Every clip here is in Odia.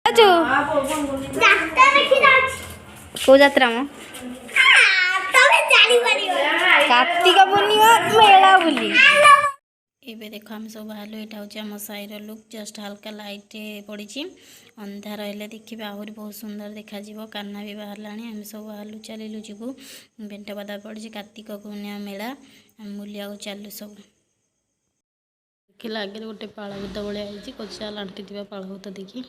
ଯାଉଛୁ? ଯାତ୍ରା ଦେଖି ଯାଉଛି। କୋଉ ଯାତ୍ରା ମ? ତମେ ଜାଣିପାରିବ। କାର୍ତ୍ତିକ ପୂର୍ଣ୍ଣିମା ମେଳା ବୁଲି। ଏବେ ଦେଖ, ଆମେ ସବୁ ବାହାରିଲୁ। ଏଇଟା ହେଉଛି ଆମ ସାହିର ଲୁକ୍। ଜଷ୍ଟ ହାଲକା ଲାଇଟ୍ ପଡ଼ିଛି। ଅନ୍ଧାର ହେଲେ ଦେଖିବେ ଆହୁରି ବହୁତ ସୁନ୍ଦର ଦେଖାଯିବ। କାହ୍ନା ବି ବାହାରିଲାଣି। ଆମେ ସବୁ ବାହାରିଲୁ, ଚାଲିଲୁ ଯିବୁ। ବେଣ୍ଟପଦା ପଡ଼ିଛି କାର୍ତ୍ତିକ ପୂର୍ଣ୍ଣିମା ମେଳା। ଆମେ ବୁଲିବାକୁ ଚାଲିଲୁ ସବୁ। ଦେଖିଲା ଆଗରେ ଗୋଟେ ପାଳଭୂତ ଭଳିଆ ହେଇଛି, କଚା ଲାଣ୍ଟି ଥିବା ପାଳଭୂତ ଦେଖି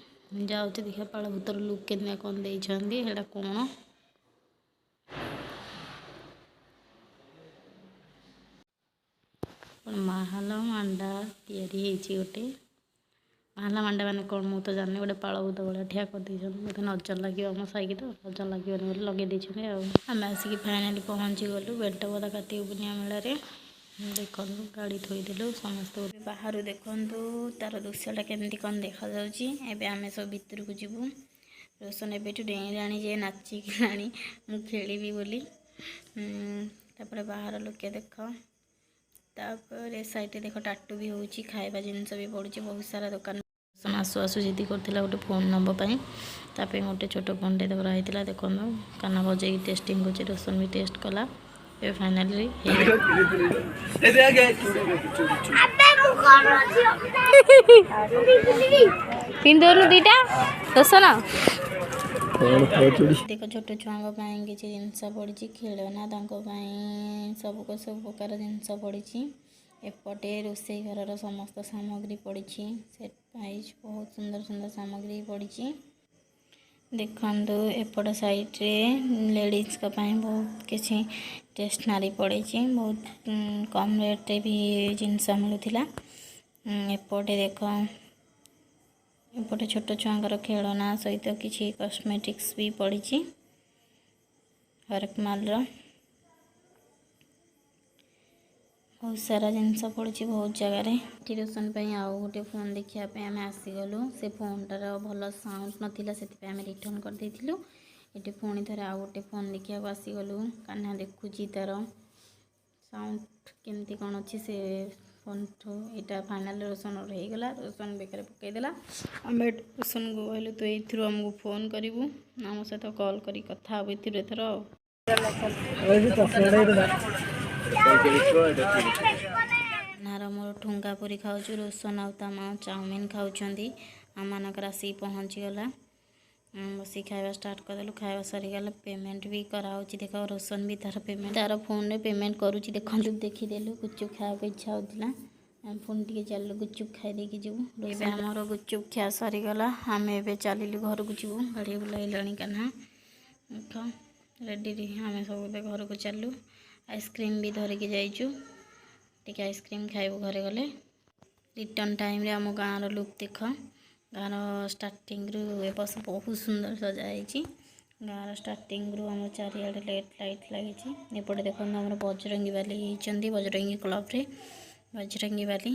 ଯାଉଛି। ଦେଖିବା ପାଳଭୂତର ଲୁକ୍ କେମିତିଆ କ'ଣ ଦେଇଛନ୍ତି, ସେଇଟା କ'ଣ। କ'ଣ ମାହାଲ ମାଣ୍ଡା ତିଆରି ହେଇଛି ଗୋଟେ। ମାହାଲା ମାଣ୍ଡା ମାନେ କ'ଣ ମୁଁ ତ ଜାଣିନି। ଗୋଟେ ପାଳଭୂତ ଭଳିଆ ଠିଆ କରିଦେଇଛନ୍ତି। ବୋଧେ ନଜର ଲାଗିବ ଆମ ସାଇକି, ତ ନଜର ଲାଗିବନି ବୋଲି ଲଗେଇ ଦେଇଛନ୍ତି। ଆଉ ଆମେ ଆସିକି ଫାଇନାଲି ପହଞ୍ଚିଗଲୁ ବେଣ୍ଟପଦା କାର୍ତ୍ତିକ ପୂର୍ଣ୍ଣିମା ମେଳାରେ। ଦେଖନ୍ତୁ, ଗାଡ଼ି ଥୋଇଦେଲୁ ସମସ୍ତେ। ବାହାରୁ ଦେଖନ୍ତୁ ତାର ଦୃଶ୍ୟଟା କେମିତି କ'ଣ ଦେଖାଯାଉଛି। ଏବେ ଆମେ ସବୁ ଭିତରକୁ ଯିବୁ। ରୋଶନ ଏବେଠୁ ଡେଇଁଲାଣି ଯେ, ନାଚିଲାଣି ମୁଁ ଖେଳିବି ବୋଲି। ତାପରେ ବାହାର ଲୋକେ ଦେଖ। ତାପରେ ସାଇଡ଼ରେ ଦେଖ, ଟାଟୁ ବି ହେଉଛି, ଖାଇବା ଜିନିଷ ବି ପଡ଼ୁଛି, ବହୁତ ସାରା ଦୋକାନ। ରୋଶନ ଆସୁ ଆସୁ ଜିଦି କରିଥିଲା ଗୋଟେ ଫୋନ୍ ନେବା ପାଇଁ। ତା ପାଇଁ ଗୋଟେ ଛୋଟ ଫୋନ୍ଟେ କରାହେଇଥିଲା। ଦେଖନ୍ତୁ, କାହ୍ନା ବଜେଇକି ଟେଷ୍ଟିଂ କରୁଛି, ରୋଶନ ବି ଟେଷ୍ଟ କଲା। ଏବେ ଫାଇନାଲି ହେଇଗଲା। ଆବେ, ମୁଁ କଣ ଅଛି? ପିନ୍ଧଉନୁ ଦୁଇଟା ରୋଶନ। କଣ ଖାଉଛୁ? ଦେଖ, ଛୋଟ ଛୁଆଙ୍କ ପାଇଁ କିଛି ଜିନିଷ ପଡ଼ିଛି, ଖେଳନା ତାଙ୍କ ପାଇଁ ସବୁ ସବୁ ପ୍ରକାର ଜିନିଷ ପଡ଼ିଛି। ଏପଟେ ରୋଷେଇ ଘରର ସମସ୍ତ ସାମଗ୍ରୀ ପଡ଼ିଛି। ସେଟ୍ ୱାଇଜ୍ ବହୁତ ସୁନ୍ଦର ସୁନ୍ଦର ସାମଗ୍ରୀ ପଡ଼ିଛି। ଦେଖନ୍ତୁ, ଏପଟ ସାଇଡ଼୍ରେ ଲେଡ଼ିଜ୍ଙ୍କ ପାଇଁ ବହୁତ କିଛି ଷ୍ଟେସନାରୀ ପଡ଼ିଛି। ବହୁତ କମ୍ ରେଟ୍ରେ ବି ଜିନିଷ ମିଳୁଥିଲା। ଏପଟେ ଦେଖ, ଏପଟେ ଛୋଟ ଛୁଆଙ୍କର ଖେଳନା ସହିତ କିଛି କସ୍ମେଟିକ୍ସ ବି ପଡ଼ିଛି ହରେକ ମାଲର। ବହୁତ ସାରା ଜିନିଷ ପଡ଼ିଛି ବହୁତ ଜାଗାରେ। ଏଠି ରୋଶନ ପାଇଁ ଆଉ ଗୋଟେ ଫୋନ୍ ଦେଖିବା ପାଇଁ ଆମେ ଆସିଗଲୁ। ସେ ଫୋନ୍ଟାର ଭଲ ସାଉଣ୍ଡ ନଥିଲା, ସେଥିପାଇଁ ଆମେ ରିଟର୍ନ କରିଦେଇଥିଲୁ। ଏଠି ପୁଣି ଥରେ ଆଉ ଗୋଟେ ଫୋନ୍ ଦେଖିବାକୁ ଆସିଗଲୁ। କାହ୍ନା ଦେଖୁଛି ତାର ସାଉଣ୍ଡ କେମିତି କ'ଣ ଅଛି ସେ ଫୋନ୍ଠୁ। ଏଇଟା ଫାଇନାଲ୍ ରୋଶନର ହେଇଗଲା। ରୋଶନ ବେକରେ ପକାଇଦେଲା। ଆମେ ରୋଶନକୁ କହିଲୁ, ତୁ ଏଇଥିରୁ ଆମକୁ ଫୋନ୍ କରିବୁ, ଆମ ସହିତ କଲ୍ କରି କଥା ହେବୁ ଏଥିରୁ ଏଥର ଆଉ। କାହ୍ନାର ମୋର ଠୁଙ୍କା ପୁରୀ ଖାଉଛୁ। ରୋଶନ ଆଉ ତା ମା ଚାଉମିନ ଖାଉଛନ୍ତି। ଆମମାନଙ୍କର ଆସିକି ପହଞ୍ଚିଗଲା। ବସିକି ଖାଇବା ଷ୍ଟାର୍ଟ କରିଦେଲୁ। ଖାଇବା ସରିଗଲା, ପେମେଣ୍ଟ ବି କରାହେଉଛି। ଦେଖ, ରୋଶନ ବି ତାର ପେମେଣ୍ଟ ତାର ଫୋନ୍ରେ ପେମେଣ୍ଟ କରୁଛି। ଦେଖନ୍ତୁ, ଦେଖିଦେଲୁ। ଗୁପଚୁପ୍ ଖାଇବାକୁ ଇଚ୍ଛା ହେଉଥିଲା। ଆମେ ପୁଣି ଟିକେ ଚାଲିଲୁ, ଗୁପଚୁପ୍ ଖାଇ ଦେଇକି ଯିବୁ। ଏବେ ଆମର ଗୁପଚୁପ୍ ଖିଆ ସରିଗଲା। ଆମେ ଏବେ ଚାଲିଲୁ, ଘରକୁ ଯିବୁ। ଗାଡ଼ି ବୁଲାଇଲାଣି କାହ୍ନା। ଦେଖ, ରେଡ଼ି। ଆମେ ସବୁ ଏବେ ଘରକୁ ଚାଲିଲୁ। ଆଇସ୍କ୍ରିମ୍ ବି ଧରିକି ଯାଇଛୁ, ଟିକେ ଆଇସ୍କ୍ରିମ୍ ଖାଇବୁ ଘରେ ଗଲେ। ରିଟର୍ନ ଟାଇମ୍ରେ ଆମ ଗାଁର ଲୁକ୍ ଦେଖ। ଗାଁର ଷ୍ଟାର୍ଟିଂରୁ ଏ ବର୍ଷ ବହୁତ ସୁନ୍ଦର ସଜା ହେଇଛି। ଗାଁର ଷ୍ଟାର୍ଟିଂରୁ ଆମ ଚାରିଆଡ଼େ ଲାଇଟ୍ ଲାଇଟ୍ ଲାଗିଛି। ଏପଟେ ଦେଖନ୍ତୁ, ଆମର ବଜରଙ୍ଗୀ ବାଲି ହେଇଛନ୍ତି। ବଜରଙ୍ଗୀ କ୍ଲବରେ ବଜରଙ୍ଗୀ ବାଲି।